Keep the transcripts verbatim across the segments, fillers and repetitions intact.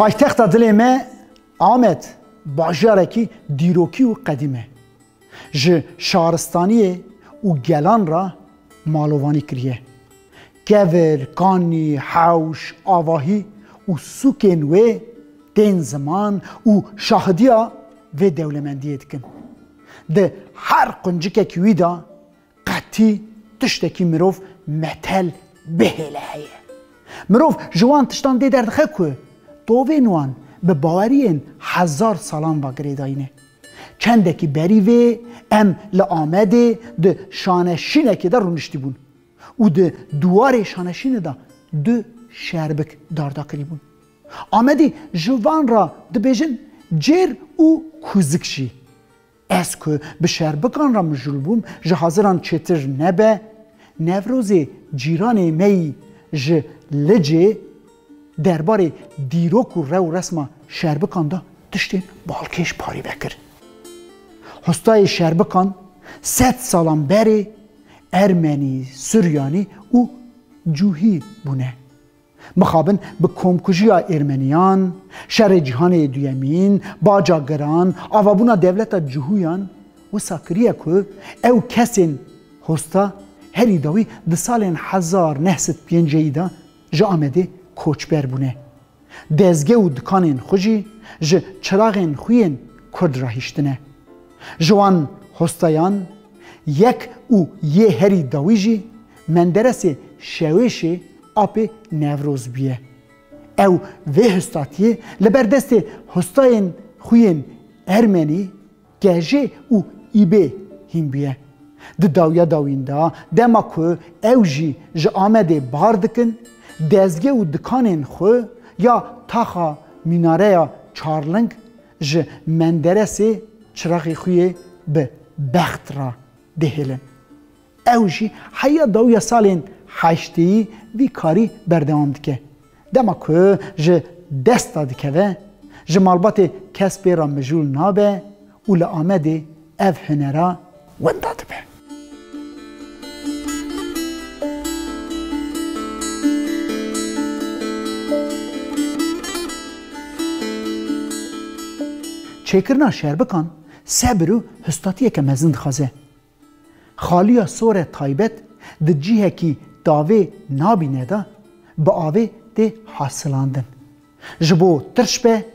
Paytexta dilê me Amed bajarekî dîrokî û qedîm e. Ji şaristaniyê û gelan re malovanî kiriye. Kevir, kanî, hewş, avahî û sûkên wê tên ziman û şahidiya vê dewlemendiyê dikin. Di her quncikekî wî de qetî tiştekî mirov metel bihêle heye. Mirov ji wan tiştan dê derdixe ku tovên wan bi baweriyên hezar salan ve girêdayî ne. Çendekî berî vê em li Amedê di şaneşînekê de rûniştî bûn û di duwarê şaneşînê de du şerbik darda kirî bûn. Amedî ji van re dibêjin cêr û kûzik jî. Ez ku bi şerbikan re mijûl bûm, ji haziran çêtir nebe, Newrozê cîranê me yî ji Licê derbarê dîrok û rew resma şerbikan de tiştên balkêş parî vekir. Hostayê şerbikan sed salan berê Ermenî, Suryanî û Cûhî bûne. Mixabin bi komkujiya Ermeniyan, şerê cîhanê duyemîn, baca giran, avabûna dewleta Cihûyan wisa kiriye ku ew kesên hosta herî dawî di salên hezar neh sed pêncehî de ji Amedê koçber bûne. Dezge û dikanên xwe jî ji çiraxên xwe yên Kurd re hiştine. Ji wan hostayan yek û yê herî dawî jî Menderesê Şewêşê apê Newroz bûye. Ew vê hostatiyê li ber destê hostayên xwe yên Ermenî, Kejê û Îbê hîn bûye. Di dawiya dawîn de dema ku ew jî ji Amedê bar dikin, dezge û dikanên xwe ya taxa mînareya çarling ji Menderesê çiraxê xwe yê bi bext re dihêlin. Ew jî heya dawiya salên heştêyî vî karî berdewam dike. Dema ku ji dest de dikeve, ji malbatê kes pê re mijûl nabe û li Amedê ev hunera wenda dibe. Çêkirina şerbikan sebir û histatiyeke mezin dixwaze. Xaliya sor e taybet di cihekî tavê nabîne de bi avê tê hasilandin. Ji bo tirş be,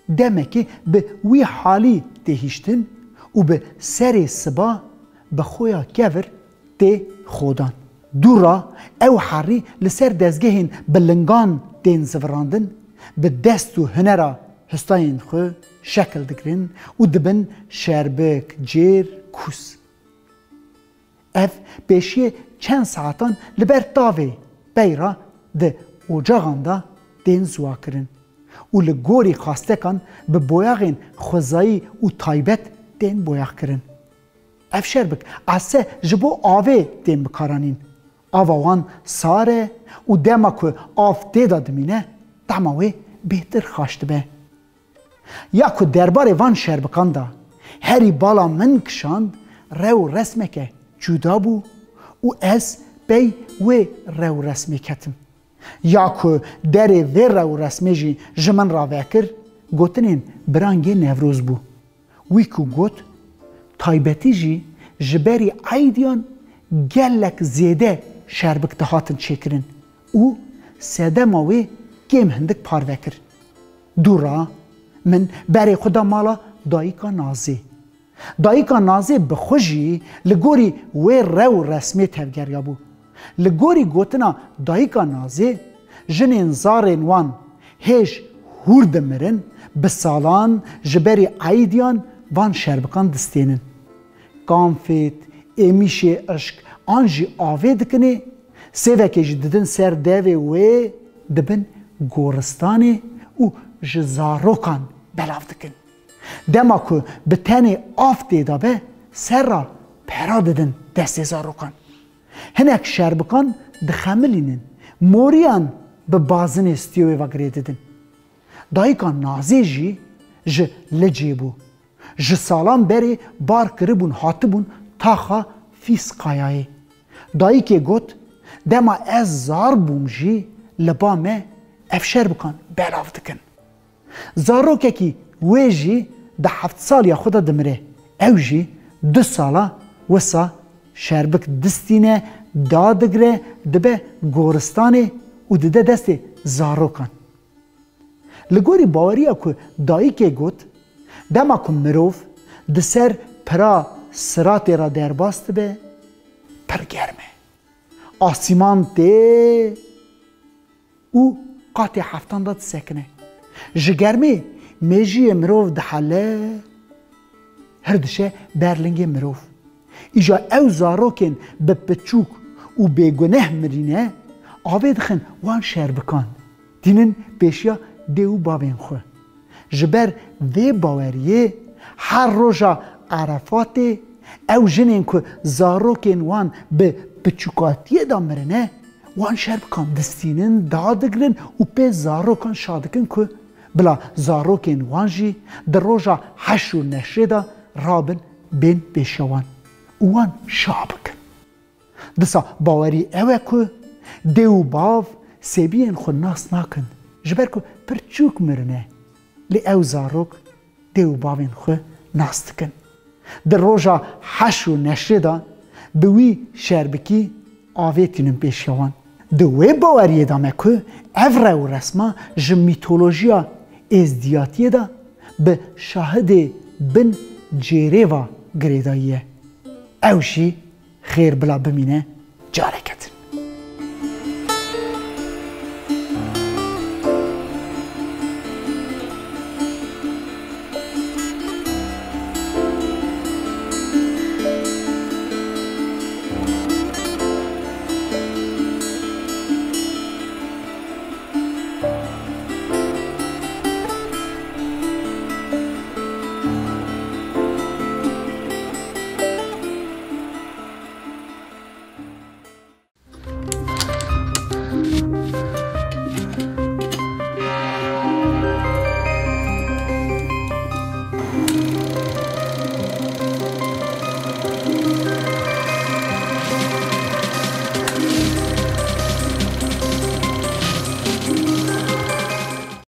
demekê bi wî halî tê hiştin û bi serê siba bi xwe ya kevir tê xodan. Dû re ew herî li ser dezgehên bi lingan tên zivirandin, bi dest û hunera hustayên xwe şekil digirin û dibin şerbik, cêr, kûs. Ev pêşiyê çend saetan li ber tavê pey re di ocaxan de tên ziwakirin û li gorî xastekan bi boyaxên xwezayî û taybet tên boyaxkirin. Ev şerbik ese ji bo avê tên bikaranîn. Ava wan sar e û dema ku av tê de dimîne, tema wê bêhtir xaş dibe. Ya ku derbarê van şerbikan de herî bala min kişand, rew û resmeke cuda bû û ez pey wê rew û resmê ketim. Ya ku derê vê rew û resmê jî ji min re vekir, gotinên birangê Newroz bû. Wî ku got, taybetî jî ji berî eydiyan gelek zêde şerbik dihatin çêkirin û sedema wê kêm hindik parve kir. Dû re min berê xwe da mala dayika Nazê. Dayika Nazê bi xwe jî li gorî wê rew û resmê tevgeriya bû. Li gorî gotina dayika Nazê, jinên zarên wan hêj hûr dimirin, bi salan ji berî eydiyan van şerbikan distênin. Kanfêt, êmîşê, işk an jî avê dikinê, sêvekê jî didin ser devê wê, dibin goristanê û ji zarokan belav dikin. Dema ku bi tenê av tê de be, ser re pera didin destê zarokan. Hinek şerbikan dixemilînin, moriyan bi bazinê stiyê wê ve girê didin. Dayika Nazê jî ji Licê bû. Ji salan berê bar kiribûn, hatibûn taxa Fîskayayê. Dayikê got, dema ez zar bûm jî li ba me ev şerbikan belav dikin. Zarokekî wê jî di heft saliya xwe de dimire. Ew jî du sala wisa şerbik distîne, dadigre, dibe goristanê û dide destê zarokan. Li gorî baweriya ku dayikê got, dema ku mirov di ser pira siratê re derbas dibe, pir germ e. Asîman tê û qatê heftan de disekine. Ji germê mêjiyê mirov dihele, hir dişe ber lingê mirov. Îja ew zarokên bi piçûk û bêguneh mirîne, avê dixin wan şerbikan, tînin pêşiya dê û bavên xwe. Ji ber vê baweriyê her roja Erefatê ew jinên ku zarokên wan bi piçûkatiyê de mirine, wan şerbikan distînin, dadigrin û pê zarokan şa dikin ku bila zarokên wan jî di roja heş û neşrê de rabin bên pêşiya wan û wan şa bikin. Disa bawerî ew e ku dê û bav sêbiyên xwe nas nakin, ji ber ku pir çûk mirine. Lê ew zarok dê û bavên xwe nas dikin. Di roja heş û neşrê de bi wî şerbikî avê tînin pêşiya wan. Di wê baweriyê de me ku ev rew û resma ji mîtolojiya êzdiyatiyê de bi şahidê bin cêrê ve girêdayî ye. Ew jî xêr bila bimîne carek